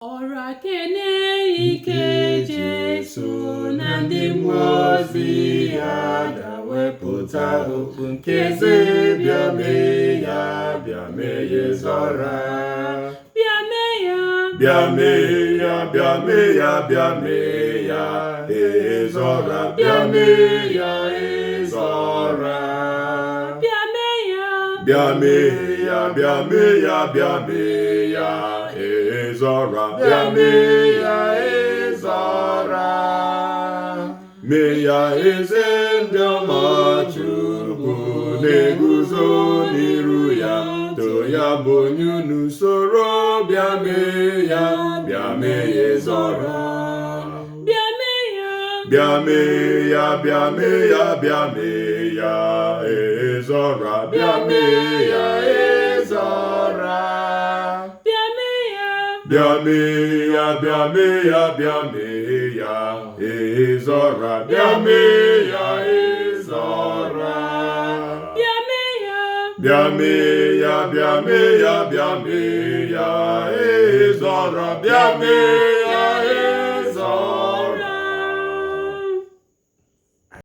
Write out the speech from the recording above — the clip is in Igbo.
Ọra kene ike Jesu na ndị mmụọ ozi ya ga-wepụta okpu nke eze bịa mee ya, bịa mee ya eze ọra. Bịa mee ya. Bịa mee ya, bịa mee ya, bịa mee ya eze ọra, bịa mee ya eze ọra. Bịa mee ya. Bịa mee ya, bịa mee ya, bịa mee ya eze ọra, bịa mee ya eze ọra. Mee ya eze ndị ọma. Chukwu na-eguzo n'iru ya, too ya bụ onye unu soro bịa mee ya, bịa mee ya eze ọra. Bịa mee ya. Bịa mee ya, bịa mee ya, bịa mee ya eze ọra, bịa mee ya eze ọra. Bịa mee ya. Bịa mee ya, bịa mee ya, bịa mee ya eze ọra, bịa mee ya eze ọra. Bịa mee ya. Bịa mee ya, bịa mee ya, bịa mee ya eze ọra, bịa mee.